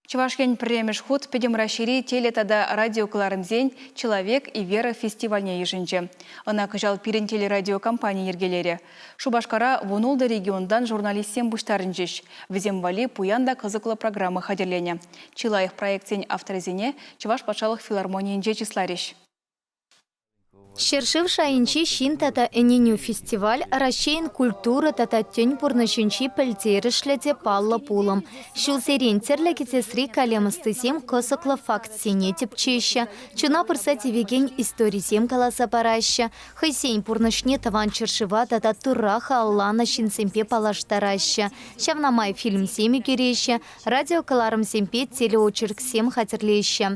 Чӑваш Ен пӗрремӗш хут Пӗтӗм Раҫҫейри теле тата радиокӑларӑмсен «Человек и вера» фестивальне йышӑнчӗ. Ӑна кӑҫал пирӗн телерадиокомпани йӗркелерӗ. Шупашкара вунултӑ регионтан журналистсем пуҫтарӑнчӗҫ. Вӗсем валли пуян та кӑсӑклӑ программа хатӗрленӗ. Чи лайӑх проектсен авторӗсене Чӑваш патшалӑх филармонийӗнче чысларӗҫ. Ҫӗршыв шайӗнчи ҫын тата ӗненӳ фестиваль Раҫҫейӗн культура тата тӗн пурнӑҫӗнчи пӗлтерӗшлӗ те паллӑ пулӑм. Ҫулсерен тӗрлӗ кӗтесри калем ӑстисем кӑсӑклӑ фактсене тӗпчеҫҫӗ, чуна пырса тивекен историсем каласа параҫҫӗ, хӑйсен пурнӑҫне тӑван ҫӗршыва тата Турра халалланӑ ҫынсемпе паллаштараҫҫӗ. Ҫавна май фильмсем ӳкереҫҫӗ, радиокӑларӑмсемпе телеочерксем хатӗрлеҫҫӗ.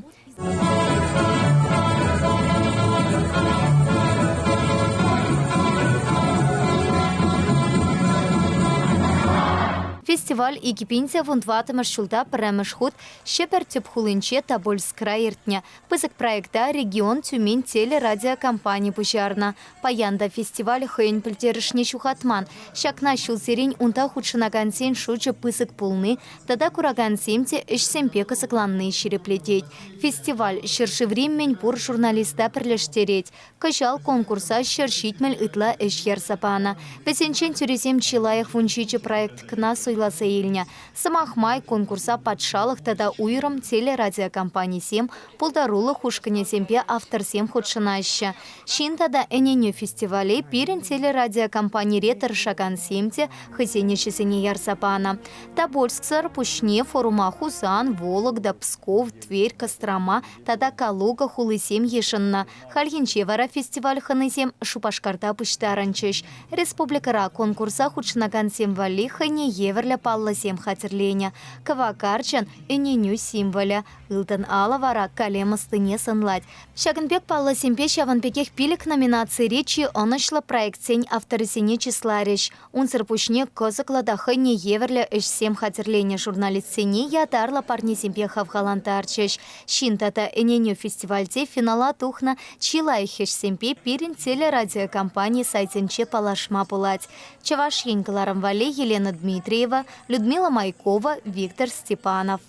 Фестиваль 2014 ҫулта пӗрремӗш хут Ҫӗпӗр тӗп хулинче Тобольскра иртнӗ. Пысӑк проекта регион Тюмень телерадиокомпани пуҫарнӑ. Паян та фестиваль хӑйӗн пӗлтерӗшне ҫухатман. Ҫакна ҫулсерен унта хутшӑнакансен шучӗ пысӑк пулни тата куракансем те ӗҫсемпе кӑсӑкланни ҫирӗплетет. Фестиваль ҫӗршыври мӗнпур журналиста пӗрлештерет. Кӑҫал конкурса 170 ытла ӗҫ ярса панӑ. Вӗсенчен тӳресем чи лайӑх 17 проект кӑна суйласа илнӗ. Сӑмах май, конкурса патшалӑх тата уйрӑм телерадиокомпанисем, пултарулӑх ушкӑнӗсемпе авторсем хутшӑнаҫҫӗ. Ҫын тата ӗненӳ фестивале пирӗн телерадиокомпанире тӑрӑшакансем те хӑйсен ӗҫӗсене ярса панӑ. Тобольсксӑр пуҫне форума Хусан, Вологда, Псков, Тверь, Кострома тата Калуга хулисем йышӑннӑ. Хальхинче вара фестиваль хӑнисем Шупашкарта пуҫтарӑнчӗҫ. Республикӑра конкурса хутшӑнакансем валли хӑйне евӗрлӗ паллӑсем хатӗрленӗ. Кӑвакарчӑн ӗненӳ символӗ, ылтӑн алӑ вара калем ӑстине сӑнлать. Ҫакӑн пек паллӑсемпе ҫавӑн пекех пилӗк номинацире чи ӑнӑҫлӑ проектсен авторӗсене чысларӗҫ. Унсӑр пуҫне кӑсӑклӑ та хӑйне евӗрлӗ ӗҫсем хатӗрленӗ журналистсене ятарлӑ парнесемпе хавхалантарчӗҫ. Ҫын тата ӗненӳ фестивальте финала тухнӑ чи лайӑх ӗҫсемпе пирӗн телерадиокомпани сайтӗнче паллашма пулать. Чӑваш Ен кӑларӑм валли Елена Дмитриева, Людмила Майкова, Виктор Степанов.